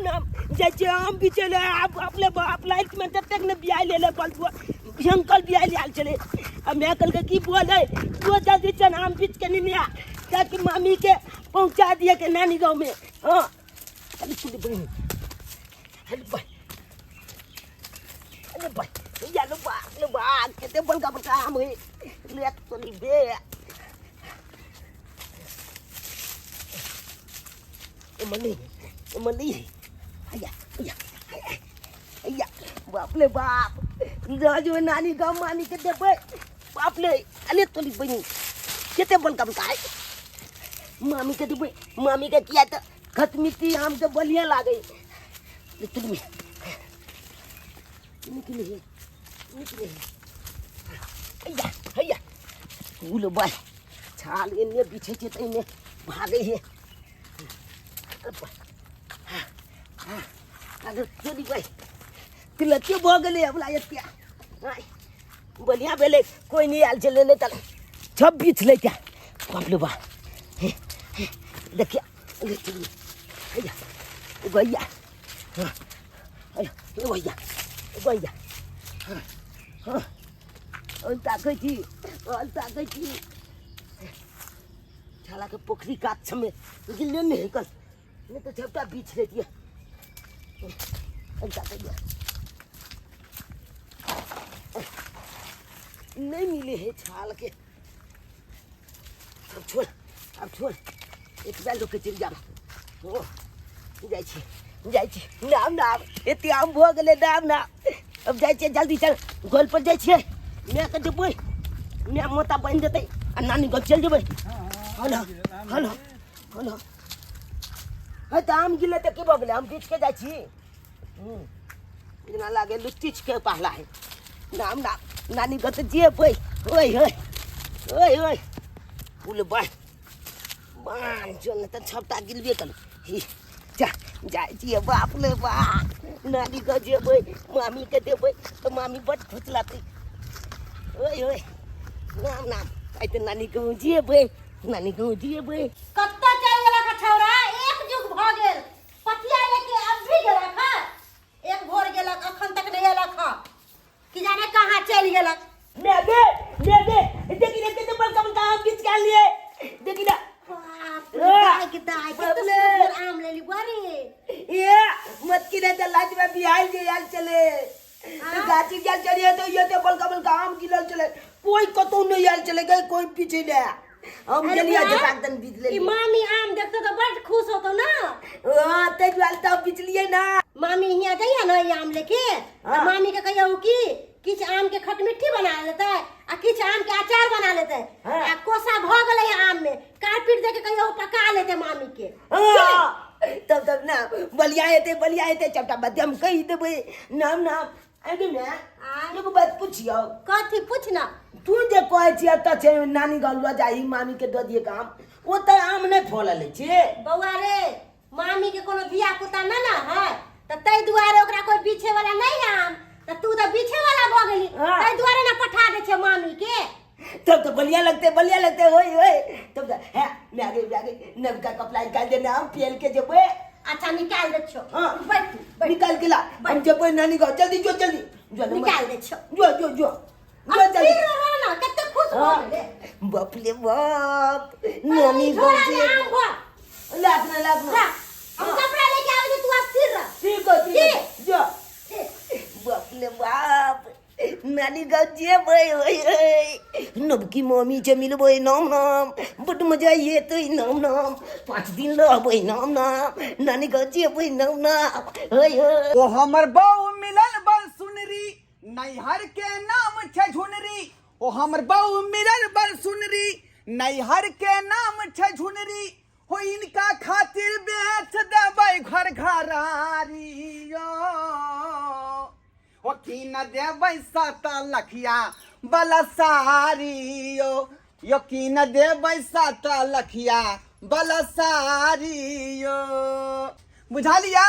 नाम जाइ छियै आम बिचै लए। आब अपने बाप लाइटमे जतेक ने बियाह लेले बलुआ भयंकर बियाह आयल छलै। आ माय कहलकै की बोले तू जल्दी चल आम बीच के नेने आ ताकि मामी के पहुंचा दिए के नानी गाँव में। हाँ अरे सुन बहिन, अरे भाई, अरे भाई, या लो बा लो बा कते बड़का बड़का आम है ले तो बे मनी मनी। हैया हैया हैया, बाप रे बाप, राजू नानी गाँव मामी के देबै बाप रे। अरे तोरी बहिन कते बड़का बड़का है मामी के देबै। मामी के किया तऽ खटमिट्टी आम के बढ़िया लागे। निकली निकली निकली। हैया हैया फूल बस छाल एने बिछै छै तऽ एने भागै है। अरे चोरी भाई तिलके भऽ गेलै अबला एते बढ़िया भेलै। कोइ नहि आयल छलै नहि तऽ सब बीछ लै क्या बाप रे बा। देखिया हैया भैया, भैया भैया, हाँ ताकै छी ताकै छी। छालाके पोखरी कात छमे गिल्ले नहि है कल नहीं तो सबटा बीछ लेतिए। नहीं मिले है छाल के। अब छोड़ अब छोड़ एक बार लोग के चल जा। ओ जाइ छी जाइ छी। नाम नाम एते आम भऽ गेलै। नाम नाम अब जाइ छियै जल्दी चल गोल पर जाइ छियै। मायके देबै, माय मोता बान्हि देतै आ नानी घर चलि जेबै। हल हल हल है तऽ आम गिरलै तऽ की भऽ गेलै? हम बीछ के जाइ छी। जेना लागे लुच्ची के पहला है। नाम नाम नानी घर तऽ जेबै। ओइ ओइ ओइ ओइ फूल बाह बान चल तऽ छपटा गिलबे कर। ही जा जाइ छियै। बाप रे बाप, नानी घर जेबै मामीके देबै तऽ मामी बड खुश लगतै। ओइ ओइ नाम नाम आइ तऽ नानी गाँव जेबै, नानी गाँव जेबै। कतऽ चलि गेलक छौड़ा? एक जुग भऽ गेल पथिया लेके अब भी गेलक हँ। एक भोर गेलक अखन तक नहीं एलक हँ, कि जाने कहाँ चलि गेलक। मैं दे मैं दे देखी ना कितने बड़का बड़का आम बीच के लिए देखी ना। बाप रे दाई के दाई कते सुंदर आम लेली बुआ रे। ये मत की रे लाज में बिहाल जे आयल चले तो गाछी गेल चलिए तो ये तो बड़का बड़का आम गिरल चले। कोई कतौ नहीं आयल चले गए कोई पीछे ले हम अरे गेलिए बुआ, जटाक दन बीच ले। ई मामी आम देखते तो बड़ खुश होतो ना। हां ते दुआरे तो बीच लिए ना। मामी हियां जाइए ना ई आम लेके हाँ। तो मामी के कहियो कि किछ आम के खटमिट्ठी बना लेते आ किछ आम के अचार बना लेते। हाँ। आ कोसा भ गेलै आम में कारपीट दे के कहियो पका लेते मामी के। हाँ, तब तब ना बलिया हेतै बलिया हेतै चपटा मध्यम कहि देबै। नाम नाम आगे ने एगो बात पुछियौ। कथी पूछ ना। तू जे कहै छियै एतऽ छै नानी गाँव लऽ जाही मामी के दऽ दियै काम, ओ तऽ आम नहि फलल छै। बौआ रे, मामी के कोनो धिया पुता न ना है तऽ ताहि दुआरे ओकरा कोई बीछे वाला नहीं है आम, तऽ तू तऽ बीछे वाला भऽ गेली। हाँ। ताहि दुआरे ना पठा दै छै मामी के। तब तो बढ़िया लगते बढ़िया लगते। ओए ओए तब तो है मैं आगे मैं आगे नवका कपड़ा निकाल देना हम पेल के जेबै। अच्छा निकाल दे छो। हाँ। बैठ तू, बैठ। निकाल के ला हम जेबै नानी गाँव। जल्दी जो जल्दी जो ना, निकाल दे छो। जो जो जो जो अब जल्दी फिर रहो ना कते खुश भऽ हाँ। गेलै। बाप रे बाप नानी गाँव झोरा में आम जेबै। भर। लाख ना लाख ना। ला, हम कपड़ा लेके आबै छी, तू अस्थिर रह। ठीक हो ठीक हो की? जो। ठीक। बाप रे बाप नानी गाँव जेबै। ओए ओए नवकी मामी से मिलबै। नाम नाम बड मजा एतै। नाम नाम 5 दिन रहबै। नाम नाम नानी गाँव जेबै। नाम नाम ओए ओए। ओ हमर बहू मिलल बड़ सुनरी नैहर के नाम छै झुनरी। ओ हमर बहू मिलल बड़ सुनरी नैहर के नाम छै झुनरी। हो इनका खातिर बेच देबै घर घरारी। ओ की न देबै 7 लखिया बला सारी। यो यो की न देबै 7 लखिया बला सारी। यो बुझलियै?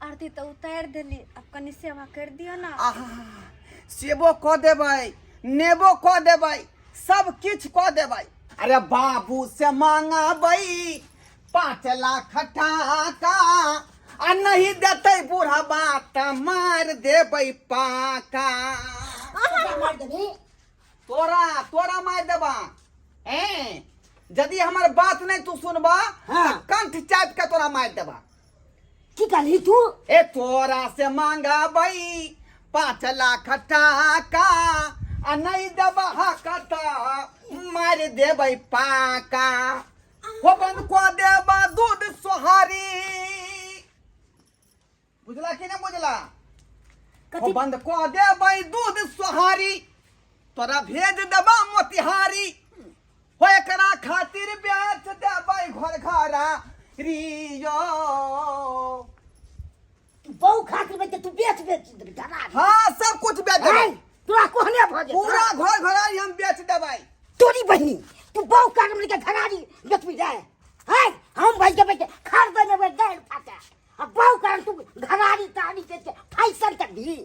आरती तऽ उतारि देली, आब कनि सेवा कर दियौ ना। आहा, सेबो कऽ देबै नेबो कऽ देबै सब किछु कऽ देबै। अरे बाबू से मांगबै 5 लाख टाका आ नहीं देतै बूढ़वा तऽ मार देबै पाका। मार देबी। तोरा तोरा मार देबा। ए यदि हमर बात नहीं तू सुनबा, हाँ। तऽ कंठ चापि के तोरा मार देबा। की कहली तू? ए तोरा से मांगबै 5 लाख टाका आ नहीं देबा कत मार देबै पाका। हो बंद कऽ देबा दूध सोहारी, बुझला कि नहीं बुझला? हो कथी? बंद कऽ देबै दूध सोहारी, तोरा भेज देबा मोतिहारी। हो एकरा खातिर बेच देबै घर घरा रियो। तू बहु खातिर बच्चे तू बेच बेच देबी धरा। हाँ, सब कुछ बेच देबै। हैं? तोरा कोहने भऽ जेतौ? पूरा घर घरारी हम बेच देबै। तोरी बहिनी, तू बहु कारण के घरारी बेचबी जाए हैं? हम भाई के बेटे खर देने में गैर फाटा आ बहु कारण तू घरारी तारी बेच के फैशन कर दी।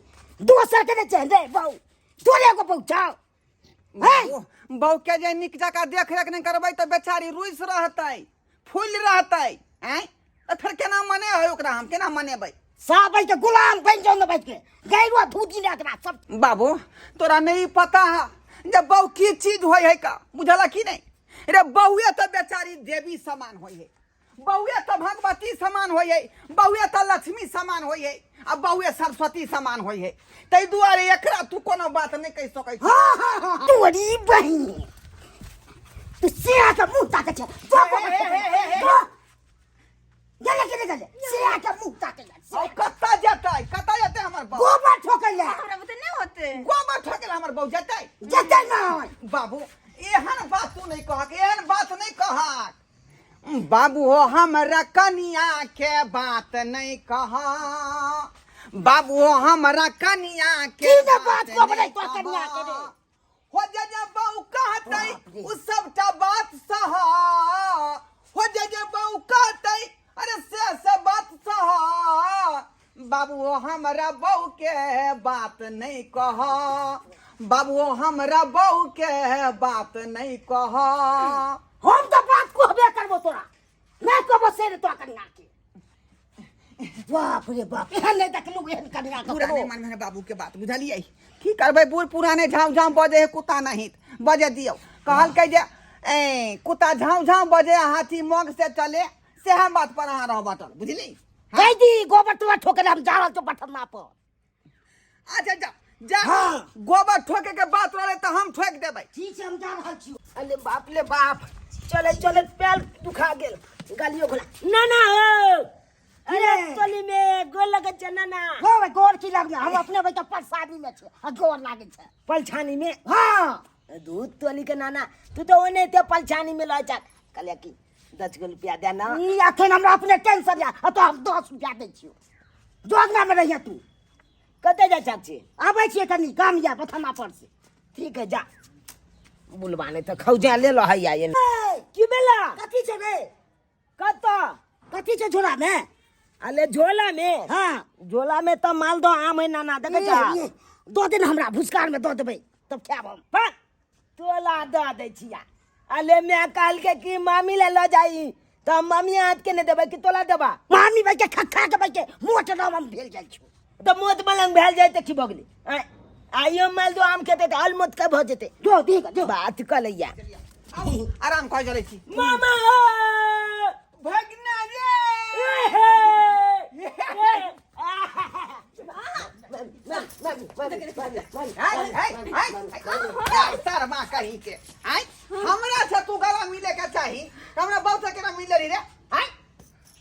दोसर के नहीं चाहिए बहु, तोरे को बहु छौ हैं? बहू के जे नीक जकाँ देख रेख नहि करबै तऽ बेचारी रुसि रहतै, फूलि रहतै। आँय, तऽ फेर केना मने है ओकरा? हम केना मनेबै? साबै के गुलाम बन जाओ न बैठ के गैरो धूजी ने एकरा सब। बाबू, तोरा नहीं पता है जे बहू की चीज होइ है का, बुझला कि नहीं? रे बहुए तऽ बेचारी देवी समान होइ है, बहुए तऽ भगवती समान होइ है, बहुए तऽ लक्ष्मी समान होइ है आ बहुए सरस्वती समान होइ है। ताहि दुआरे एकरा तू कोनो बात नहि कहि सकै छी। हाँ हाँ हाँ, तोरी बहिनी, तू सिया के मुंह ताके छे जो। हे, हे, हे, हे, हे। जो गेले गेले गेले, सिया के मुंह ताके ले। आ कतऽ जेतै? कतऽ जेतै हमर बहू? गोबर ठोकै ले। हमरा बुते नहि होते। गोबर ठोकै हमर बहू जेतै? जेतै नहीं। बाबू, एहन बात तू नहीं कहक, एहन बात नहीं कहक बाबू। हो हमरा कनिया के बात नहीं कह बाबू, हो हमरा कनिया के की ने बात कहबै नहीं तोरा कनिया के रे? हो जे जे बहू कहतै बाप रे। उ सबटा बात सह। हो जे जे बहू कहतै, अरे से सब बात सह बाबू। हो हमरा बहू के बात नहीं कह बाबू, हो हमरा बहू के बात नहीं कह। हम तो बात कहबे करबो, तोरा नहीं कहबो से रे तोरा कनिया के। बाप रे बाप, एहन नहीं देखलू एहन कनिया के। पुराने मन में बाबू के बात बुझलियै? की करबै, बूढ़ पुराने झाँव झाँव बजे है कुत्ता नहीं बजे दियौ। कहलकै जे ए कुत्ता झाँव झाँव बजे हाथी मग से चले, सेह बात पर अहाँ रह बटल, बुझली? कह दी गोबर तोरा ठोके हम जा रहल छौ पठना पर। अच्छा जा जा। हाँ। गोबर ठोके के बात रहले तऽ हम ठोक देबै। ठीक छै, हम जा रहल छी। अरे बाप ले बाप, चले चले पैर दुखा गेल, गालियो खोला ना ना हो। अरे रे। तोली में गोल लगत छै ना ना। गोर गोर की लगमे? हम अपने बच्चा परसादी में छै आ गोर लागै छै। पलछानी में? हाँ। दूध तोली के नाना, तू तो ओने ते पलछानी में लऽ जा। कहलिए कि 10 गो रुपया दे ना। ई अखन हमरा अपने टेंशन या आ तो हम 10 रुपया दै छियौ, जोगना में रहिए तू। कतऽ जा चाची? आबै छियै, कनी काम या बथाना पर से। ठीक है, जा। बुलबा नहीं तऽ खौजा ले लो हैया ये। की भेला? कथी छै रे? कतऽ? कथी छै झोला में? अरे झोला में? हाँ। झोला में तऽ मालदह आम है नाना, देखै छा? ये, दऽ दे ने हमरा, भुसकार में दऽ देबै तब खायब हम। पा तोला दऽ दै छिया। अले मैं कहलकै कि मामी ले लऽ जाई, तऽ हम मामी हाथ के नहीं देबै कि तोला देबा? मामी भाई के खक्खा के भाई के मोट नाम हम भेल जाइ छौ। तऽ मोत मलंग भेल जाइ तऽ की भऽ गेलै? आँय, आइयो मालदह आम खेतै तऽ अल मोत के भऽ जेतै। जो दी जो। बात कऽ लैया। आउ, आराम कऽ चलै छी। मामा हो! भगना रे। ए हे! हाय हाय हाय हाय, शर्मा कहीं के। आय हमरा से तू गला मिले के चाही, हमरा बहुत से केना मिले रही रे? आय।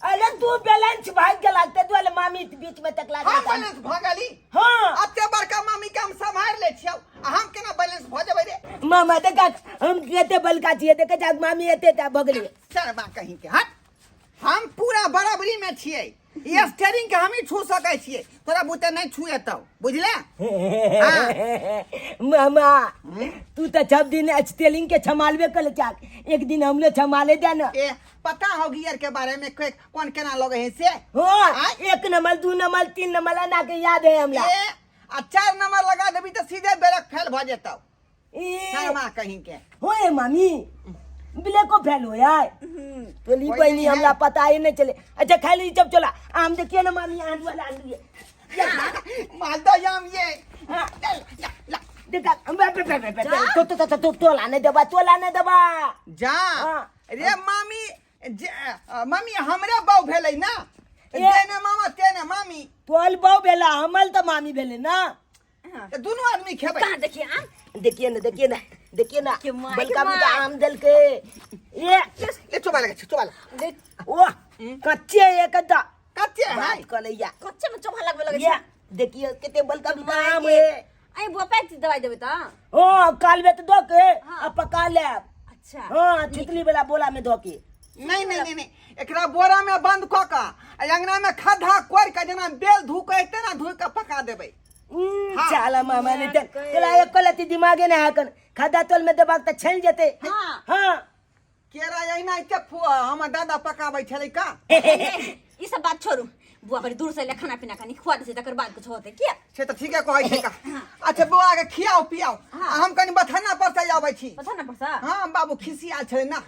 अरे तू बैलेंस भाग गेला ते दुआरे मामी बीच में तकला। हम बैलेंस भऽ गेली? हाँ। अते बड़का मामी के हम सम्हारि लै छियौ आ हम केना बैलेंस भऽ जेबै रे? मामा देखा, हम कते बलका छियै, देखे जा मामी एते टा भऽ गेलियै। शर्मा कहीं के, हट। हम पूरा बराबरी में छियै, ई स्टेरिंग के हम ही छू सकै छियै, तोरा बुते नहीं छुएतौ, बुझले? हाँ। मामा, तू तो सब दिन स्टेलिंग के छमालबे कर चाक, एक दिन हमने छमाले दे ना। ए पता हो गियर के बारे में कौन केना लगे है से? हाँ। आय? 1 नंबर, 2 नंबर, 3 नंबर ना के याद है हमरा। ए आ 4 नंबर लगा देबी तऽ सीधे ब्रेक फेल भऽ जेतौ। ए शर्मा कहीं के। होए मामी, ब्लैको फेल हो यार। तोली कोई बहनी नहीं हमरा है। पता ही नहीं चले। अच्छा खाई ली जब चला आम देखिए ना मामी, आम वाला आलू ये। मालदा आम ये। हाँ, ला, ला, देखा बे बे बे बे बे तो तो तो तो तो लाने दबा, तो लाने दबा। जा। हाँ। रे मामी, मामी हमरे बहू भेलै ना। ए। जेने मामा तेने मामी। तोल बहु भेला, हमल तो मामी भेले ना। तऽ दुनू आदमी खेबै। कहाँ देखिए आम? देखिए ना, देखिए ना, देखिए ना। के माय, बलका के मुका my. आम दल के ये। ले चोबा लगे, चोबा लगे। देख। ओ कच्चे एक दा। कच्चे है। बात कलैया। कच्चे में चोभा लगबे लगे ये छै। देखिए कते बलका मुका आम माय के। है। अरे बुआ पैक दवाई देबै तऽ? ओ कालबे तो दो के हाँ। आ पका ले। अच्छा। हाँ, छितली वाला बोला में दो के। नहीं नहीं नहीं नहीं, एकरा बोरा में बंद कऽ कऽ आ अंगना में खद्धा कोरि कऽ जेना बेल धू कऽ एते ना धोइ कऽ पका देबै। हाँ। चाला मामा ने ते तोला एक कलती दिमागे ने हाकन खद्धा तोल में दबाक त छल जेते। हाँ। हाँ। केरा एहिना एते हमर दादा पकाबै छलै का। ई सब बात छोड़ू बुआ, बड़ी दूर से अयलै, खाना पीना कनी खुआ दै छै, तकर बाद कुछ होतै किया। से तऽ ठीके कहै छै का। अच्छा बौआ के खियाओ पियाओ। हाँ। आ हम कनी बथाना पर से आबै छी। पता ना परसा। हाँ बाबू खिसियाल छलै ना,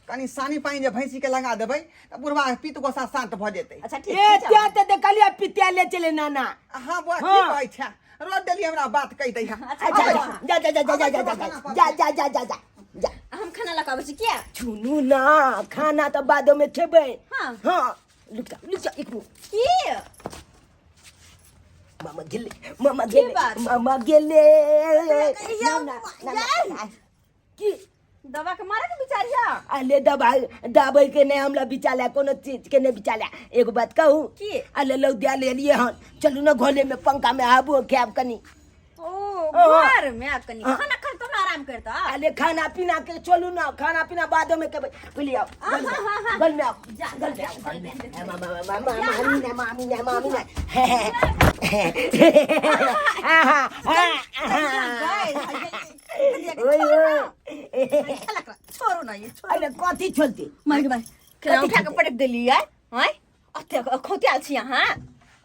कनी सानी पानी जे भैंसी के लगा देबै तऽ बुढ़वा के पीत गोसा शांत भऽ जेतै। अच्छा ठीक ए छै। त्या ते देखलिया पितिया ले चले नाना। हाँ बौआ की हाँ। कहै छै, रोड देली हमरा बात कहि दै। अच्छा, अच्छा जा जा जा जा जा जा जा जा जा जा जा जा जा। हम खाना लऽ कऽ आबै छी किया? सुनू ना, खाना तऽ बादो में खेबै। हाँ। हाँ लुक जा, लुक जा एक मिनट। की? मामा गेले, मामा गेले। बात? मामा गेले। या, ना, ना, ना, ना। की? दवा के मारे के विचार या? अले दबाई दबाई के नहीं हमरा बिचाला, कोनो चीज के नहीं बिचाला। एगो बात कहू? की? अले लौदिया ले लिए हन, चलू ना घोले में पंखा में आबो खायब कनी। ओ हाँ। घर में आ कनी हाँ। खाना खा तो आराम करता। अले खाना पीना के चलू ना, खाना पीना बादो में खेबै। बोलिए आओ, हाँ, हाँ, हाँ, हाँ। गल में आओ, जा, गल में आओ, गल में आओ। मामा मामा मामी ना, मामी ना, मामी ना। ओए ओए। छोड़ू ना ये, छोड़ू। अरे कथी छोलती? मार के भाई केना उठा के पटक देली यार। हैं अते खोतियाल छी अहाँ।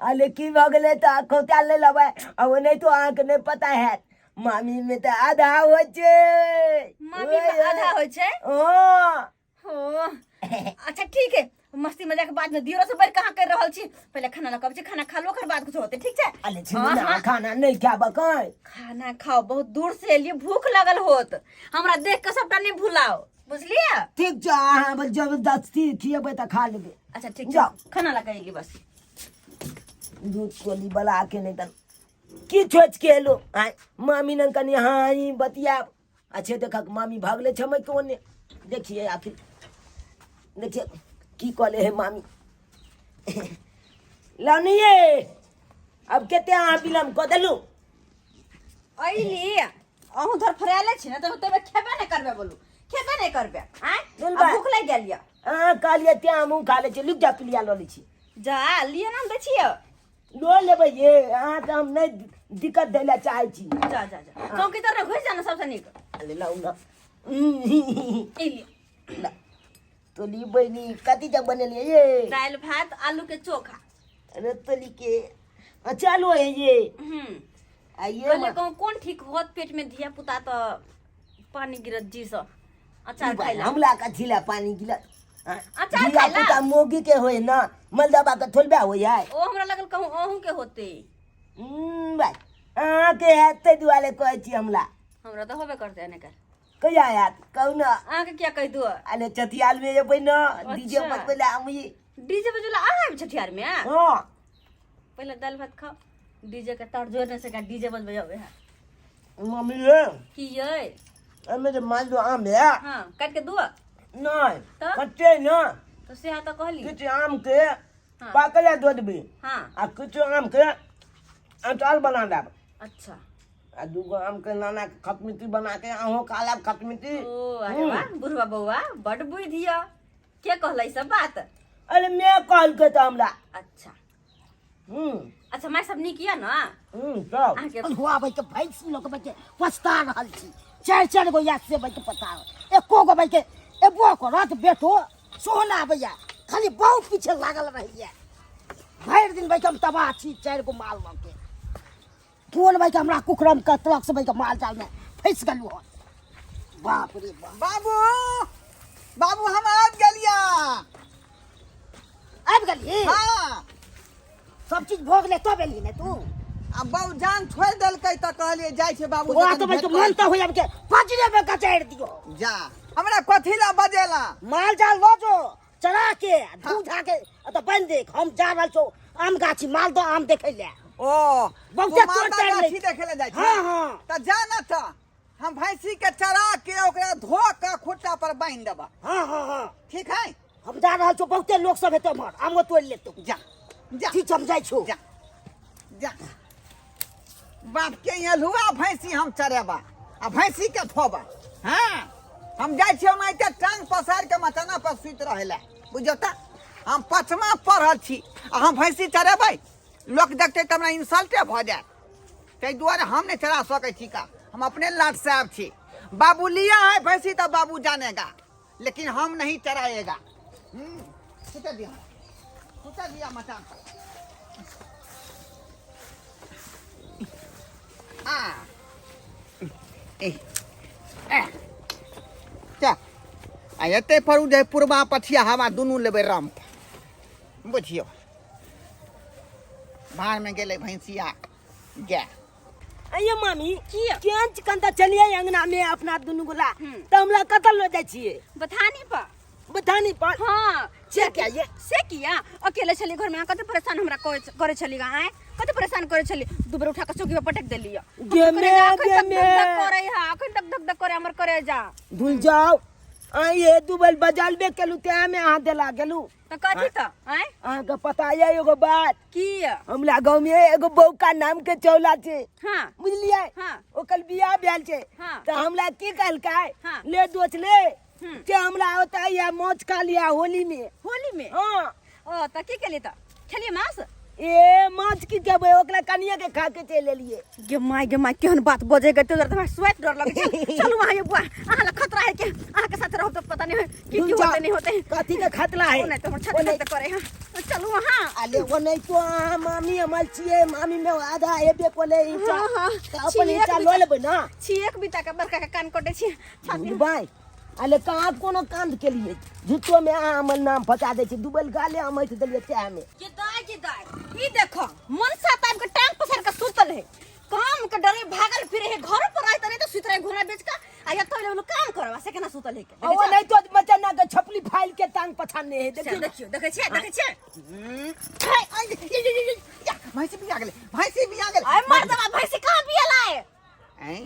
अरे की भऽ गेलै तऽ खोता ले लेबै आ ओ नहीं तो अहाँके नहीं पता हैत, मामी में तऽ आधा होइ छै। मामी में आधा होइ छै? हाँ। हो अच्छा ठीक है, मस्ती मजाक बाद में, दियरो से बढ़ कहाँ कर रहल छी। पहले खाना लऽ के आबै छी, खाना खा लो ओकर बाद कुछ होते, ठीक छै? अरे सुनू हाँ, ना, हाँ। खाना नहीं खाबऽ कहीं। खाना खाओ, बहुत दूर से एलिए, भूख लगल होत। हमरा देख के सबटा नहीं भुलाओ, बुझलिए? ठीक छै, अहाँ बस जबरदस्ती खिएबै तऽ खा लेबै। अच्छा ठीक छै। जाओ। खाना लऽ के एली बस। दूध कोली बला के नहीं तन की सोच के एलो आय मामी नन कनी हाँ ई बतियाब। अच्छे देखक मामी भागले छमै कोने, देखिए आखिर देखिए की कहले है मामी। लानिए अब कते अहाँ विलम्ब कऽ देलू? अइली अहूँ धर फराले छी ना तऽ तबे खेबे नहि करबे, बोलू खेबे नहि करबे आँय? बोल आ बा। भूख लागि गेल यऽ। अहाँ कहलियै तेँ हमहूँ खा लै छी। लुक जा, पिलिया लऽ लै छी। जा लिअ ना, हम दै छियै। लऽ लेबै ये, अहाँके हम नहि दिक्कत दै लए चाहै छी। जा जा जा, चौकी तर घुसि जा ना, सबसँ नीक। अरे लाउ ना। ई लिअ। ला तोली बहिनी कथी जब बनेलियै ये? दालि भात आलू के चोखा। अरे तोली के अच्छा आलू है ये। आइए। कहले कहूँ कोन ठीक होत, पेट में धिया पुता तऽ पानी गिरत जी सँ अचार खाइ ला। हमला कथी ला पानी गिरत? हाँ? अचार धिया खाइ ला। पुता मोगी के होय ना, मलदबा के थोलबा होय है। ओ हमरा लगल कहूँ अहूँ के होते। भाई अहाँके हैत ताहि दुआरे कहै छी हमला। हमरा तऽ होबे करतै एने कर। कहिया हैत कहू ना? अहाँके किया कहि दू? अरे चतियाल में जेबै ना डीजे अच्छा। बजबै ला हम ई। डीजे बजबै ला अहाँ आबि छठियार में? हाँ। पहिले दालि भात खाओ, डीजे के तार जोड़ नहि सकै, डीजे बजबै अबै है। मम्मी ये। की यै? एहिमे जे मालदह आम है। हाँ काटि के दू? नहि। तऽ? कच्चे ना। तऽ सएह तऽ कहली। किछु आम के हाँ। पाकल दऽ देबै हाँ। आ किछु आम के अचार बना देब। अच्छा। आ दूगो आम के नाना के खटमिट्टी बना के अहूँ खा लेब खटमिट्टी। ओ अरे वाह बुढ़वा बौआ बड बुद्धि यऽ, के कहलै सब बात? अरे मैं कहलकै तऽ हमरा। अच्छा। हम्म। अच्छा माय सब नीक यऽ ना? सब। अहाँके हुआ के भैंसी लऽ के पछता रहल छी, चारि चारि गो या से के पता एको गो के एबो करत बेटो सोहना आबैया, खाली बहुत पीछे लागल रहैया भरि दिन भाई हम तबाह छी। चारि गो माल लऽ के कोन भाई हमरा कुकरम के तलक से भाई माल जाल में फंसि गेलहुँ हन। बाप रे बाप। बाबू। बाबू हम आबि गेलिया। आबि गेली? हाँ। सब चीज भऽ गेलै तब एली ने तू? आ बाबू जान छोड़ि देलकै तऽ कहलियै जाइ छै बाबू। ओकरा तऽ भाई मन तऽ होइया के पजरे में कचारि दियो। जा हमरा कथी ला बजेला? माल जाल लऽ जो चरा के धू धा के आ तऽ बान्हि देख, हम जा रहल छौ आम गाछी मालदह आम देखै लए। ओ बहुते तू तोड़ मालदह ताड़ि लै। गाछी देखै लए जाइ छी? हाँ, हाँ। तऽ जा ने तऽ हम भैंसी के चरा के ओकरा धो के खुट्टा पर बान्हि देबा। हाँ हाँ हाँ ठीक है, हम जा रहल छौ, बहुते लोक सब हेतै उम्हर, आमो तोड़ि लेतौ। जा जा। ठीक छै, हम जाइ छौ। जा जा। बाप के यहाँ लुआ भैंसी हम चरेबा आ भैंसी के धोबा। हाँ हम जाइ छियै ओनाहिते टांग पसारि के मचाना पर सुति रहै लए, बुझियौ तऽ हम पचमा पढ़ल छी आ हम भैंसी चरेबै, लोक देखतै तऽ हमरा इंसल्टे भऽ जायत, ताहि दुआरे हम नहि चरा सकै छी का, हम अपने लाट साहब छी। बाबू लिया है भैंसी तऽ बाबू जानेगा, लेकिन हम नहीं चराएगा। सुते दिया, सुते दिया मचान पर। आ ए ए चल आ एते पर उ जे पूर्वा पछिया हवा दुनू लेबै रम्प, बुझियौ बाहर में गेलै भैंसिया गाय। अये मामी, की? केहन चिकन तऽ चलिए अंगना में अपना दुनू गोला, तऽ हमरा कतऽ लऽ जाइ छियै? बथानी पर। बथानी पर? हाँ। से क्या ये? से किया अकेले छली घर में, अहाँ कते परेशान हमरा करे छली गा, आँय कते परेशान करे छली, दू बेर उठा के चौकी पर पटक देली। गे मे, गे मे। करे हा अखन तक धक धक करे हमर करे जा। धुल जाओ, आइए दू बेर बजालबे केलू तें में अहाँ देला गेलू। तऽ कथी तऽ आँय? अहाँके पता ये एगो बात? की? हमरा गाँव में एगो बौका नाम के चौला छै। हाँ। बुझलियै? हाँ। ओकर बियाह भेल छै। हाँ। तऽ हमरा की कहलकै? हाँ। ले दोस्त ले के हमरा होता या माछ खा लिया होली में। होली में? हाँ। ओ तऽ की केलियै तऽ खेलियै माछ? ए माछ की खेबै, ओकरा कनिया के खा के चलि एलियै। गे माय गे माय, केहन बात बजै गे, तोरा तऽ हमरा स्वाइत डर लगै छै। चलू अहाँ ये बुआ, अहाँ लग खतरा है के अहाँ के साथ रहब तऽ पता नहीं की की होते नहीं होते। कथी के खतरा है? ओ नहीं तो हमर छत ओ नहीं। छत करे हां, चलू अहाँ। अरे ओ नहीं तो अहाँ मामी हमर छियै, मामी में आधा हेबे कोले ईचा। हाँ, हाँ। तऽ अपन छियै ईचा एक लऽ लेबै ना। छी एक बीता के बड़का के कान कटै छी छाती। बाय अरे कहाँ कोनो कांड के लिए झूठो में अहाँ हमर नाम फंसा दै छी, डूबल गाले हम ऐठ देलियै चाह में। ये दाय ये दाय ई देखो मनसा टाइम के टांग पसार के सुतल है, काम के डरे भागल फिरे है, घर पर आय त नहीं तो सुत रहे घोड़ा बेच के आ या तो लोग काम करवा से केना सुतल है के। ओ नहीं तो मचना के छपली फाइल के टांग पछाने है। देखियो देखियो देखियो, देखै छियै देखै छियै। भैंसी बिया गेलै, भैंसी बिया गेलै। आय मर्दवा भैंसी कहाँ बिया लाए? ऐं?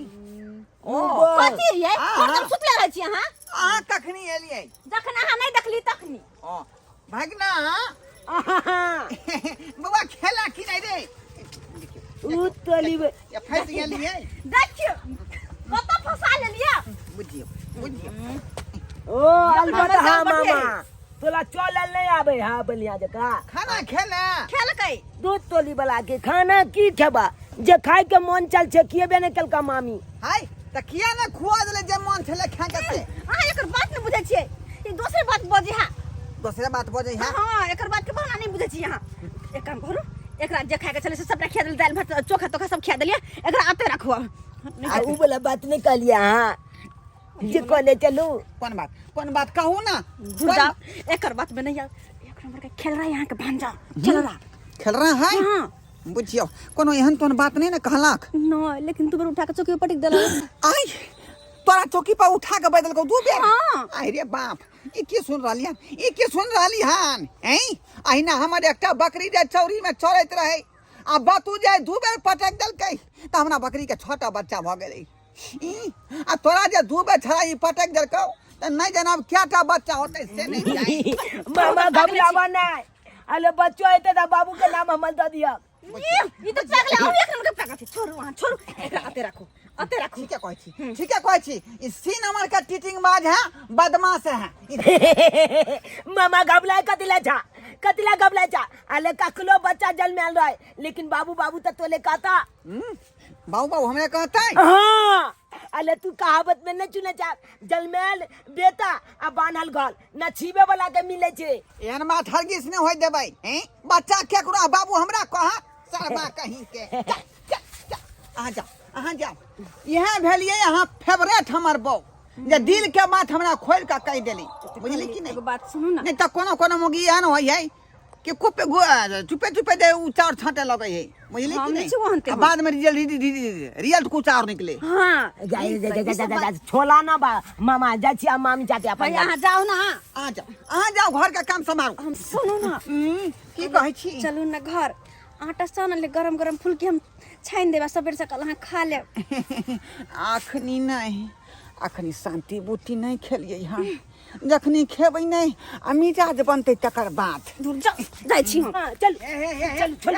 ओ कथी रे? हाँ, हरदम हाँ। सुतले रहै छी अहाँ। अहाँ कखनी एलियै? जखन अहाँ नहि देखली तखनी। ओ भगना बौआ खेला की नहीं रे? उ तली या फंस गेलियै। देखियो कतऽ फंसा लेलियै। बुझियौ बुझियौ। ओ अलबत हमर हाँ जान बढ़िया मामा तोला चलल नहीं आबे हा बलिया जका। खाना खेला? खेलकै। दूध तोली वाला के खाना की खेबा, जे खाय के मन चल छै खिएबे नहीं केलका मामी। हाय त किया ने खुआ देले जे मन छले खा के से? अहाँ एकर बात नहीं बुझै छियै, ई दोसर बात बजै हा। दोसरे बात बजै हा? हाँ एकर बात के बहाना नहीं बुझै छियै अहाँ। एक काम करू, एकरा जे खाय के छलै से सबटा खिया देलियै, दालि भात चोखा तोखा सब खिया देलियै, एकरा आते राखू आब। आ उ वाला बात नहीं कहलियै अहाँ जे कहले चलू। कोन बात कोन बात कहू ना? दूर जाओ, एकर बात में नहीं आओ। एक नंबर के खेल रहा है यहाँ के भांजा खेल रहा। खेल रहा है? हाँ। बुझियौ कोनो एहन तोहन बात नहीं ने कहलक? नहीं, लेकिन तू बेर उठा के चौकी पर पटक देलक। आइ तोरा चौकी पर उठा के बैठल दू बेर? हाँ। आइ रे बाप, ई की सुन रहली हन, ई की सुन रहली हन? हैं अहिना हमर एकटा बकरी जे चौरी में चरैत रहे आ बतू जे दू बेर पटक देलकै तऽ हमरा बकरी के 6टा बच्चा भऽ गेलै। ई आ तोरा जे दू बेर छड़ा ई पटक देलकौ तऽ नहीं जनाब कएटा बच्चा होतै से नहीं जानि। मामा घबरावा नहीं, अरे बच्चो हेतै तऽ बाबू के नाम हमर दऽ दिअ। ई तऽ पागल है, एक नंबर के पागल छै। छोड़ू अहाँ छोड़ू, एकरा आते राखू आते राखू। ठीके कहै छी, ठीके कहै छी, ई सी नंबर के टीटिंग बाज है, बदमाश है। मामा घबराय कथिला छा, कथिला घबराय छा? अरे कखनो बच्चा जन्मायल रहे लेकिन बाबू बाबू तऽ तोले कहता। बाबू बाबू हमरा कहतै? हाँ अरे तू कहावत में नहीं चुने जा, जन्मायल बेटा आ बान्हल घर न छीबे वाला के मिले छै। एहन बात हरगिज नहीं होय देबै। हैं बच्चा केकरो आ बाबू हमरा कह सरबा कहीं के। चल, चल, चल, अहाँ जाओ अहाँ जाओ। इएह भेलियै अहाँ फेवरेट हमर बौ। जे दिल के बात हमरा खोल के कहि देली, बुझली कि नहीं? एगो बात सुनू ना। नहीं तो कोनो कोनो मोगी एहन होइ है कि कुप चुपे चुपे दे उ चाउर छांटे लगे है, बुझली हम कि नहीं नहीं? छी ओहन तेहन। आ बाद में रिजल्ट रिजल्ट कुछ और निकले। हाँ। जा, जा, जा, जा, जा, जा, छोला ना बा मामा, जाइ छी आ मामी जाते अपन। भाई अहाँ जाउ ना। आ जाओ, अहाँ जाओ, घर के काम संभारू। हम सुनू ना। की कहै छी? चलू ना घर, आटा सान ले, गरम गरम फुलकी हम छानि देब, सबेर सकाल अहाँ खा लेब। अखनी नहीं, अखनी शांति बुद्धि नहीं खेलिए। हाँ, जखनी खेबै नहीं आ मिजाज बनतै तकर बाद। दूर जाउ, जाइ छी हम। हाँ, चल चल चल।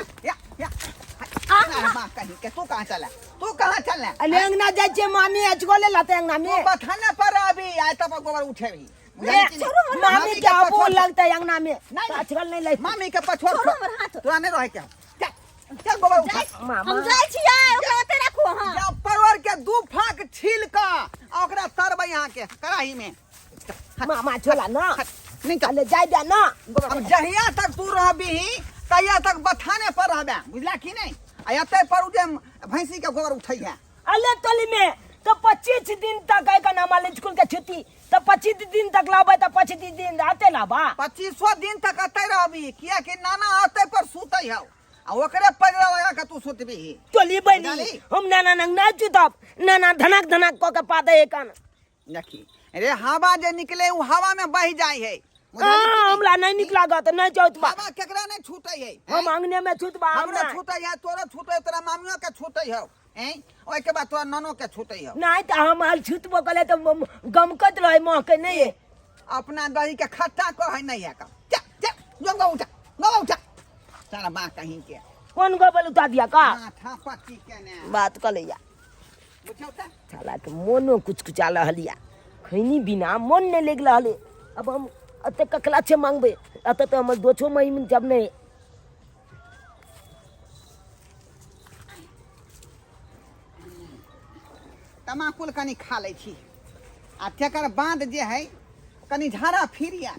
माँ कहीं के तू कहाँ चला, तू कहाँ चला? अरे अंगना जाइ छियै मामी, अचगो ले लाते अंगना तू में। बथाने पर अभी आय तब गोबर उठेबी। मामी के अबो लगतै अंगना में। नहीं। अचगल नहीं लै। मामी के पछोड़ छोड़ो हमर हाथ। तोरा नहीं रहे के, चल चल गोबर उठा। मामा हम जाइ छी, आइ ओकरा ओते राखू अहाँ। जाओ परवर के दू फाँक छील क आ ओकरा तरबै यहाँ के कड़ाही में। मामा छोला ना। नहीं चल। अरे जाय दे ना। अब जहिया तक तू रहबी तहिया तक बथाने पर रहबे, बुझला कि नहीं? आ एते पर उ जे भैंसी के गोबर उठै है। अले टोली में तो 25 दिन तक है का नाम स्कूल के छुट्टी, तो 25 दिन तक लाबे तो 25 दिन आते लाबा। 25 दिन तक अते रहबी, किया कि नाना अते पर सुतै हौ आ ओकरे पजरा लगा के तू सुतबी। टोली बनी बुझली? हम नाना नंग ना चुतब, नाना धनक धनक क के पादे है कान। देखी रे, हवा जे निकले उ हवा में बह जाय है। हाँ, हमरा नहीं निक लागत, नहीं चौत बा। हवा केकरा नहीं छूटै है? हम अंगने में छूतबा। हमरो हमरा छूटै है, तोरो छूटै, तोरा मामियो के छूटै हौ, हैं? ओहि के बाद तोरा ननो के छूटै हौ। नहीं तो हम हाल छूतबो कले तो गमकत रहे मुँह के नहीं। अपना दही के खट्टा कहै नहीं है का। चल चल जो गौ उठा, गौ उठा सारा बा कहीं के। कौन गोबल उठा दिया का? माथा पट्टी के ने बात कर लिया। बुझौ त साला के मोनो कुछ कुछ आ रहलिया, खैनी बिना मन नहीं लग रहले। अब हम अते ककला छे मांगबे, अते तो हमर दोछो महीन जब नहीं। तमाकुल कनी खा लै छी आ तकर बाद जे है कनी झाड़ा फिरिया,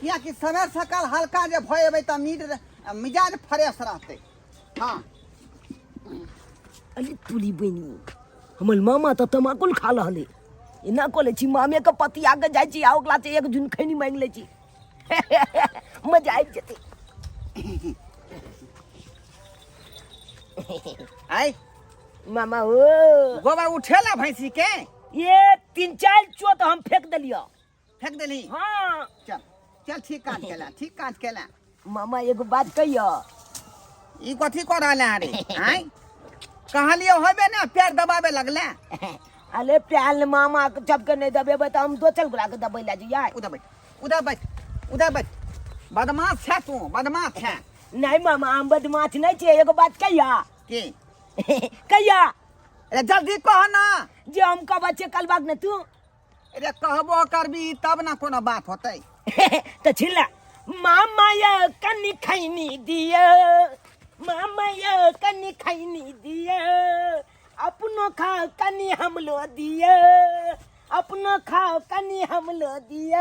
कियाकि सवेर सकाल हल्का जे भऽ एबै तऽ मीट मिजाज फ्रेश रहतै। हाँ। अरे तुली बनी, हमर मामा तऽ तमाकुल खा रहले, एना कऽ लै छी मामे के पतिया के जाइ छी आ ओकरा से एक झुन खैनी मांगि लै छी, मजा आबि जेतै। आइ मामा ओ गोबर उठेला भैंसी के? ये 3-4 चोट हम फेंक देलियो। फेंक देली? हाँ। चल चल, ठीक काज केला, ठीक काज केला। मामा एगो बात कहियो। ई कथी कऽ रहल है रे? आँय कहलियो होबे ना, पैर दबाबे लगले। अरे प्याल मामा के जब के नहीं दबेबै तऽ हम दोसर गोरा के दबै ला जइयै। उधर बैठ, उधर बैठ, उधर बैठ। बदमाश छै तू, बदमाश छै। नहीं मामा, हम बदमाश नहीं छियै। एगो बात कहिया। की? कहिया। अरे जल्दी कह ना। जे हम कहबै छियै कलबाक ने तू। अरे कहबो करबी तब ना कोनो बात होतै। तऽ छिला मामा ये कनी खैनी दिय, मामा ये कनी खैनी दिय, अपनो खाओ कनी हमलो दिय, अपनो खाओ कनी हमलो दिय।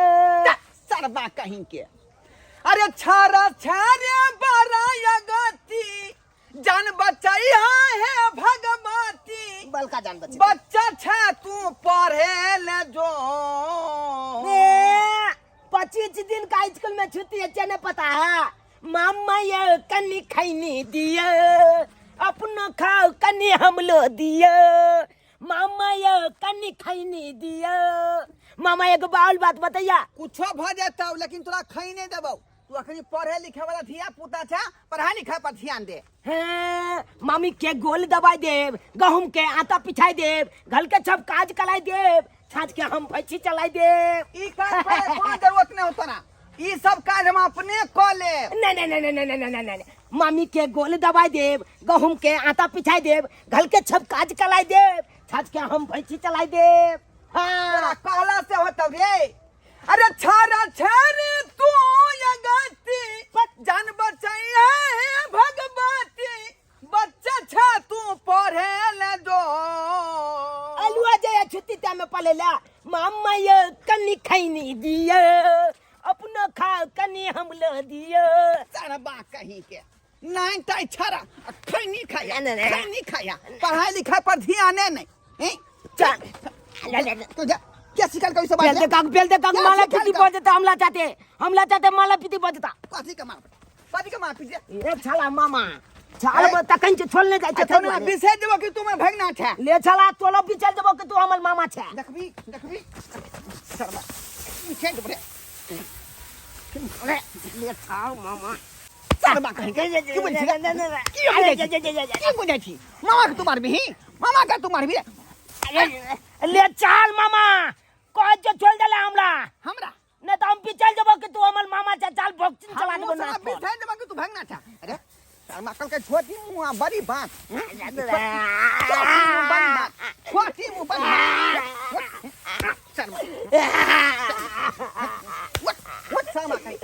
सरबा कहीं के। अरे छारा छारे बराया गति, जान बचाई है भगवती। बलका जान बचे। बच्चा छे तू पढ़े ले जो। 25 दिन का स्कूल में छुट्टी है, नहीं पता है। मामा ये कनी खैनी दिय, अपनो खाओ कनी हमलो दिय, मामा ये कनी खैनी दिय। मामा एगो बाउल बात बतैया। कुछो भ जेतौ लेकिन तोरा खै नहीं देबौ। तू अखनी पढ़े लिखे वाला धिया पुता छे, पढ़ाई लिखाई पर ध्यान दे। हैं, मामी के गोल दबाई देब, गहूम के आटा पिछाई देब, घर के सब काज कराई देब, छाछ के हम भैंसी चलाई देब। ई काज करे कोनो जरूरत नहीं होता ना, ई सब काज हम अपने क लेब। नहीं नहीं नहीं नहीं नहीं नहीं नहीं, मामी के गोल दबाई देब, गहूम के आटा पिछाई देब, घर के सब काज कराई देब, छाछ के हम भैंसी चलाई देब। हाँ। तोरा कहला से होतौ रे। अरे छारा छारे तू यगती, जान बचाई है भगवती, बच्चा छा तू पढ़े ले जो। अलुआ जया छुट्टी त्या में पले ला। मामा ये कनी खैनी दिए, अपना खा कनी हम ल दिए। सारा बा कहीं के नहीं ताई छारा खैनी खाया, नहीं, नहीं, नहीं। खैनी खाया, पढ़ाई लिखाई पर ध्यान नहीं। हैं? चल। तू जा। क्या सिखाल का सब बेल दे काक बेल दे काक क्या माला सिखाल पीती का? बजता हमला चाहते, हमला चाहते माला पीती बजता। कथी के मार, कथी के मार पीछे? ए छाला मामा छाल तखन छै छोड़ने जाइ छै अच्छा ना बिसै देबो कि तू में भगना छै। ले छाला तोलो बिचल देबो कि तू हमर मामा छै। देखबी देखबी शर्मा बिसै देबो रे। अरे ले छाल मामा शर्मा कहीं के की बोल छी की बोल छी की बोल छी मामा के तू मारबी, मामा के तू मारबी। ले चाल मामा कह जो छोड़ देला हमरा हमरा नहीं तो हम बिचल देबो कि तू हमर मामा छै। चाल भोक्सिन चला देबो ना बिसै देबो कि तू भगना छै। अरे शर्मा कल के छोटी मुंह बड़ी बात, छोटी मुंह बड़ी बात, छोटी मुंह बड़ी बात। शर्मा what what Sharma कहीं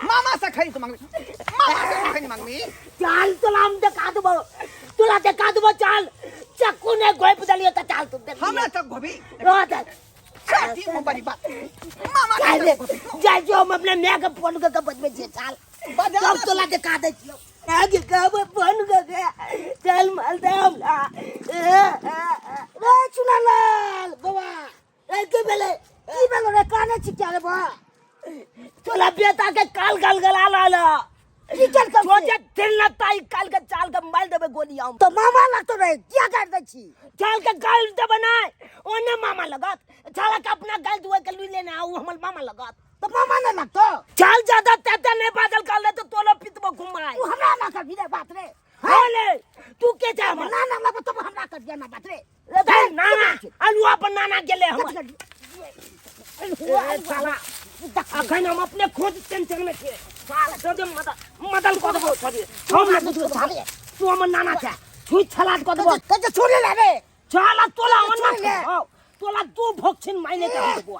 मामा से खई तो मांगबी, मामा से खई मांगबी। चाल तोला हम देखा देबो, तोला देखा देबो। चाल चक्कू ने गोप देलियो त चाल तू देख हमरा तक गोभी रोत छोटी मुंह बड़ी बात मामा जाय दे जाय जो हम अपने my के फोन के बजबे छी। चाल सब तोला देखा दे छियो आगे कहब फोन के चल माल दे हमरा। रे चुनालाल बाबा रे के भेलै की भेलो रे काने छी क्या रे बा? तोला बेटा के काल गाल गला लाल की चल कर सोचे दिल न ताई काल के चाल के मार देबे गोली हम तो मामा लगतो रे क्या कर दै छी? चाल के गाल देबे नै ओने मामा लगत। चाल के अपना गाल दुआ के लुई लेने आऊ हमर मामा लगत। तो मामा न लगतो चाल ज्यादा तेते नहीं बादल कर ले तो तोलो पितबो घुमाई तू हमरा ना कर रे बात रे। हां ले तू के जा हमर ना ना लगतो तो हमरा कर दिया ना बात रे। रे नाना अलुआ पर नाना गेले हमर। साला अखन हम अपने खुद टेंशन में छियै। साला तो दे मदल कऽ देबो छोड़ी हम ना बुझबो साले तू हमर नाना छै छुई छलाट कऽ देबो। कते छोड़े ला रे साला तोला ओना छौ तोला दू भोक्सिन माइने के हम देबो।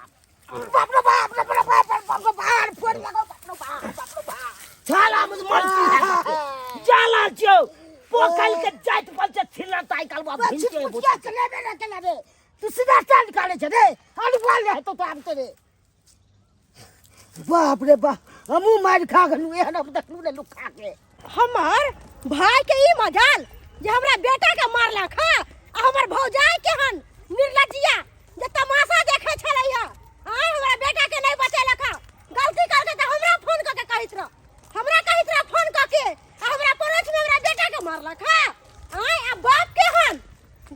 बाप रे बाप रे बाप रे बाप रे बाप फोड़ लगो बाप रे बाप बाप रे बाप। साला मुझ मर जाला छियौ पोखल के जाइत पर से छिलना ताई काल बाप भिंचे क्या चले बे ना चले रे तू सीधा चाल निकाले छे रे अरे बोल रहे तो आब तो रे बाप रे बाप हमू मार खा गलू एहन हम देखलू ने लोग खा के। हमर भाई के ई मजाल जे हमरा बेटा के मारलक ह आ हमर भौजाई के हन निर्लज्जिया जे तमाशा देखे छलै ह आ हमरा बेटा के नहीं बचेलक ह। गलती करके त हमरा फोन क के कहैत रह, हमरा कहैत रह फोन क के आ हमरा पड़ोस में हमरा बेटा के मारलक ह। आ बाप के हन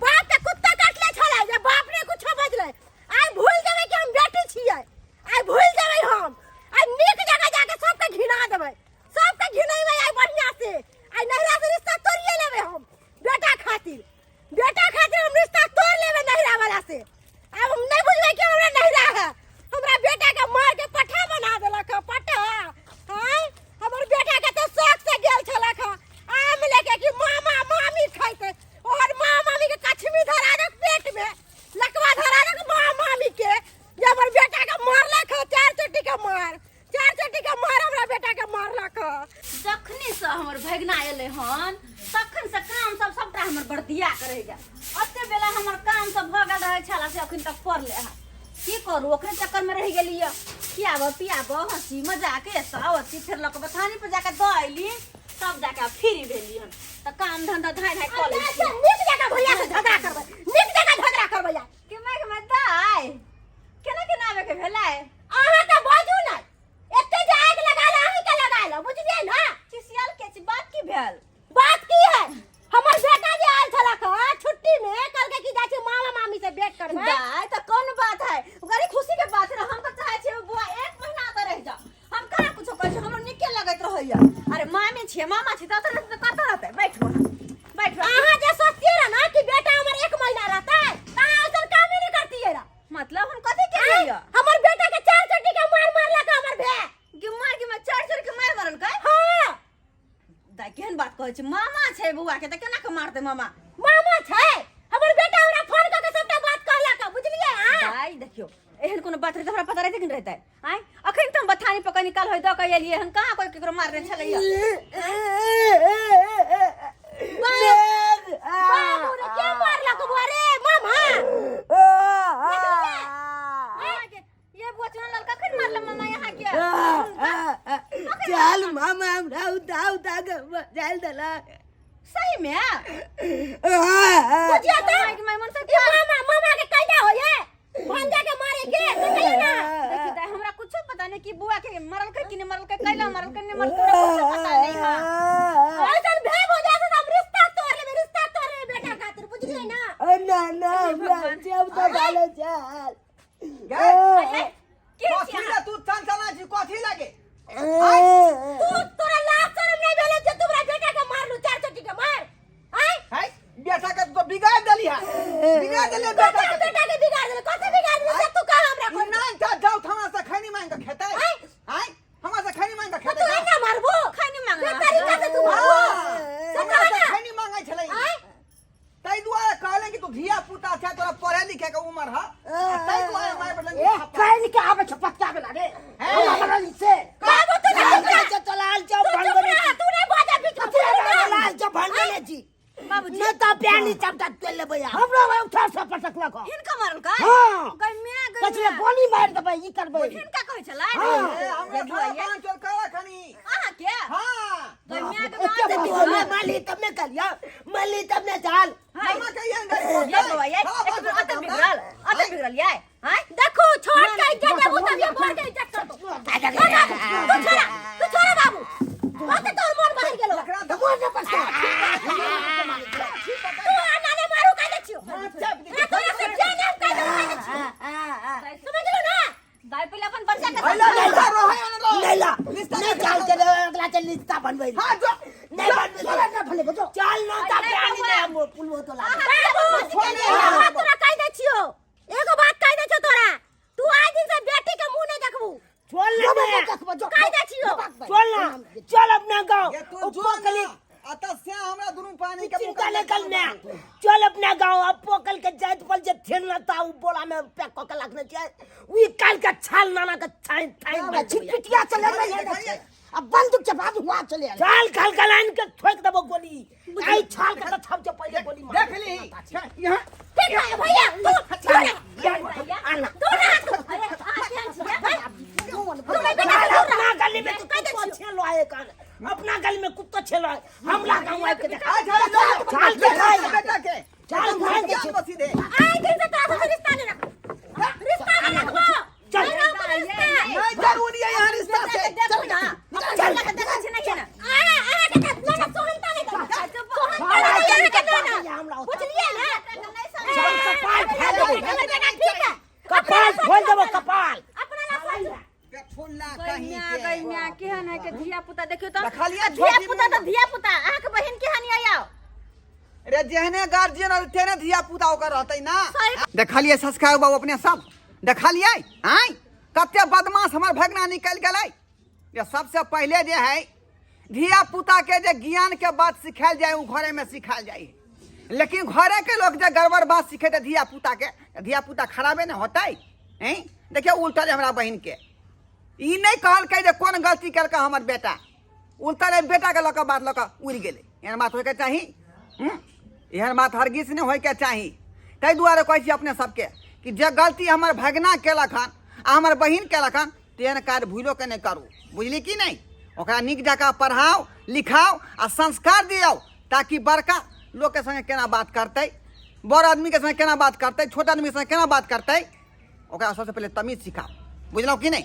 बाप के कुत्ता काटले छलै जे बाप ने कुछो बजलै। आइ भूल जेबै कि हम बेटी छियै, आइ भूल जेबै हम, आइ नीक जगह जाके सबके घिना देबै, सबके घिनेबै आइ बढ़िया से। आइ नैहरा से रिश्ता तोड़िए लेबै हम बेटा खातिर, बेटा खातिर हम रिश्ता तोड़ लेबै नैहरा वाला से। आब हम नहीं बुझबै कि हमरा नैहरा है, हमरा बेटा के मार के पट्ठा बना देलक ह पट्ठा। आँय हमर बेटा के तऽ शौक से गेल छलक ह आम लेके कि मामा मामी खैतै, ओहर मामा मामी के कछमी धरा देलक पेट में, लकवा धरा देलक मामा मामी के जे हमर बेटा के मारलक ह। चार चोटी के मार, चार चोटी के मार हमरा बेटा के मारलक ह। जखनी से हमर भगना एलै हन तखन से काम सब सबटा हमर बर्दिया के रहि गेल। ओते बेला हमर काम सब भऽ गेल रहै छल से अखन तक पड़ले हन। की करू ओकरे चक्कर में रहि गेलियै। खियाबऽ पियाबऽ हँसी मजाक एतऽ ओतऽ फेर लऽ कऽ बथानी पर जाके दऽ अयली तब जाके आब फ्री भेली हन। तऽ काम धंधा धाँइ धाँइ कऽ लै छी। नीक जगह भैया से झगड़ा करबै, नीक जगह झगड़ा करबै यार। के माय के माय दाइ केना केना आबे के भेलै? अहाँ तऽ बाजू नै एते जे आगि लगा ले अहीं के लगा ले बुझलियै ना। खिसियल के छी बात की भेल? बात की है हमर बेटा जे आयल छलक हँ छुट्टी में कहलकै कि जाइ छी मामा मामी से भेंट करबै। दाइ तऽ कोन बात है, बड़ी खुशी के बात है। हम तऽ चाहै छियै बौआ एक महीना तऽ रहि जाओ, हम कहाँ कुछो कहै छियै, हमरो नीके लगैत रहैया। अरे मामी छियै मामा छियै तऽ रहतै कतऽ रहतै? बैठू अहाँ बैठू। अहाँ जे सोचतियै रह ना कि बेटा हमर एक महीना रहतै तऽ अहाँ ऐसन कामे नहि करतियै रह। मतलब हम कथी केलियै? हमर बेटा के चार चोटी के मार मारलक हमर भाय। गे मार के मार चार चोटी के मार मारलकै? हाँ। दाइ केहन बात कहै छै, मामा छै बौआ के तऽ केना के मारतै मामा? मामा छै हमर बेटा हमरा फोन कऽ के सबटा बात कहलक बुझलियै अहाँ? दाइ देखियौ एहन कोनो बात रहै तऽ हमरा पता रहतै कि नहि रहतै? आँय अखन तऽ हम बथानी पर कनी काल होय दऽ के एलियै हन, कहाँ कोइ केकरो मारने छलैया? बाबू रे के मारलक बौआ रे मामा? ये बुआ चुनलाल कखन मारल मामा यहाँ के? चल मामा हमरा उठा उठा के बजायल देलक। सही में बुझिया त माय के माय मन से ई मामा मामा के कैदा होइए भंजा के मारे के से कहियो ना देखी दाई हमरा कुछो पता नहीं कि बुआ के मरल के कि नहीं मरल के कैला मरल के नहीं मरल के हमरा कुछो पता नहीं है ऐसन भेब हो जाए तो हम रिश्ता तोड़ लेबे, रिश्ता तोड़ लेबे बेटा खातिर, बुझलिए ना? ना ना हमरा जब तो डाले चल। गए के कथी छियै ला तू चंचला छी कथी लागे? तू तोरा लाज शरम नहीं भेलै जे तू हमरा बेटा के मारलू चार चोटी के मार आय? है बेटा के तो बिगाड़ देली है, बिगाड़ देली बेटा बेटा के। बेटा के बिगाड़ देले, कथी बिगाड़ देले से तू कहा हमरा ई कोन नहीं था जाओ हमरा से खैनी मांग के खेतै। आय? आय हमरा से खैनी मांग के तो खेतै। तू एना मारबो? खैनी मांगना। से तरीका से तू मारबो? से हमरा कहा से ना। खैनी मांगै छलै। आय? ताहि दुआरे कहले कि तू धिया पुता छै, तोरा पढ़े लिखे के उम्र ह, ताहि दुआरे माय बटन। ए काइन के आबै छै पत्ता वाला रे हमरा मरल से। बाबू तू नहीं चुप रह। चलाल जाओ तू चुप रह, तू नहीं बाजा बीच में, बुझली ना? चलाल जाओ भंगले जी। बाबूजी नहीं तो प्यानी चपटा तेल लेबै हमरा भाई उठा से पटकलक। हिनका मरल का? हाँ। गई मैं गई कचरे मैं। गोली मारि देबै ई करबै। हिनका कहै छलै? हाँ। ए हमरा सारा पांच चल करा खनी। अहाँ के? हां गई मैं के एते मार बात। माली तब ने कलिया माली तब ने चाल। मामा के यन गई। ये बउआ ये एक बेर अते बिगड़ल, अते बिगड़ल ये हां। देखू छोट के इज्जत देबू तब ये बड़ के इज्जत करबो। तू छोड़ा, तू छोड़ा बाबू, बहुते तोर मन बहल गेलो। एकरा तो मोर न पछता। तू आना ने मारू कह दै छियो। ना तोरा से जान हम कह देबो, कह दै छियो, समझलू ना? दाई पहिले अपन बच्चा के भैला लिस्ता रहै अन रह। नहीं ला लिस्ता नहीं के चाल चले अगला चल लिस्ता बनबै। हां जो नहीं बनबै चला न भले बजो। चल ना ता प्यानी दे हम पुलवो तो ला। बाबू एगो बात तोरा कह दै छियो, एगो बात कह दै छियो तोरा, तू आइ दिन से बेटी के मुंह नहीं देखबू। चल जो ना बजो देखबो जो। कह दै छियो। चल ना चल अपना गांव। ये तू जो पोकली ना अतः से हमरा दुनू पानी के चिंता नहीं कल मैं चल अपना गांव। अब पोकल के जात पर जे थेन ना ता उ बोला में पैक क के रखने छै उ काल के छाल नाना के छाइन थाइन हमरा छिटपिटिया चले रही है अब बंदूक के बाद हुआ चले आले। छाल खाल के लाइन के ठोक देबो गोली। आई छाल के त छप पहिले गोली मार। देख ली यहां। ठीक है भैया, तू छोड़ा, आना दूर रह तू। अरे अहाँ केहन छियै? तू नहीं बेटा चल से दूर रह। अपना गली में तू कुत्तो छेलो आए कान, अपना गली में कुत्तो छेलो आए हमला गांव आए के देख। आ जा छाल के खाई बेटा के चल खाई के जान बसी दे। आइ दिन से तोरा से रिश्ता नहीं रखबो, रिश्ता नहीं रखबो। चल। नहीं रखबो रिश्ता। नहीं जरूरी है यहां रिश्ता से। देखू ना अपन बच्चा के देखै छी नहीं ना? आ आ के त ना सोहनता नहीं देबो, सोहनता नहीं देबो के ना, बुझलिए ना? चल कपाल फाड़ देबो। हमर बेटा ठीक है। कपाल फोड़ देबो कपाल। अपना ला सोच। बेठुल्ला गई कहीं म्या के गई म्या केहन है के धिया पुता देखियो त। देखलियै धिया छोटी पुता त मुन्ना। धिया पुता अहाँ के बहिन केहन यै आउ? रे जेहने गार्जियन और तेहने धिया पुता ओकर रहतै ना। सही। देखलियै संस्कार बाबू अपने सब देखलियै आय कते बदमाश हमर भगना निकलि गेलै। जे सबसे पहिले जे है धिया पुता के जे ज्ञान के बात सिखायल जाय उ घरे में सिखायल जाय है, लेकिन घरे के लोग जे गड़बड़ बात सिखेतै धिया पुता के, धिया पुता खराबे ने होतै। हैं देखियौ उल्टल हमरा बहिन के ई नहीं कहलकै जे कोन गलती केलकै हमर बेटा, उल्टल बेटा के लऽ कऽ बात लऽ कऽ उड़ि गेलै। एहन बात होइके चाही? एहन बात हरगिज नहि होइके चाही। ताहि दुआरे कहै छी अपने सबके कि जे गलती हमर भगना केलक हन आ हमर बहिन केलक हन तेहन कार्य भूलो के नहि करू, बुझली कि नहि? ओकरा नीक जकाँ पढ़ाउ लिखाउ आ संस्कार दियौ ताकि बड़का लोकके संगे केना बात करतै, बड़ आदमीके संगे केना बात करतै, छोट आदमीके संगे केना बात करतै, ओकरा सबसँ पहिले तमीज सिखाउ, बुझलहुँ कि नहि?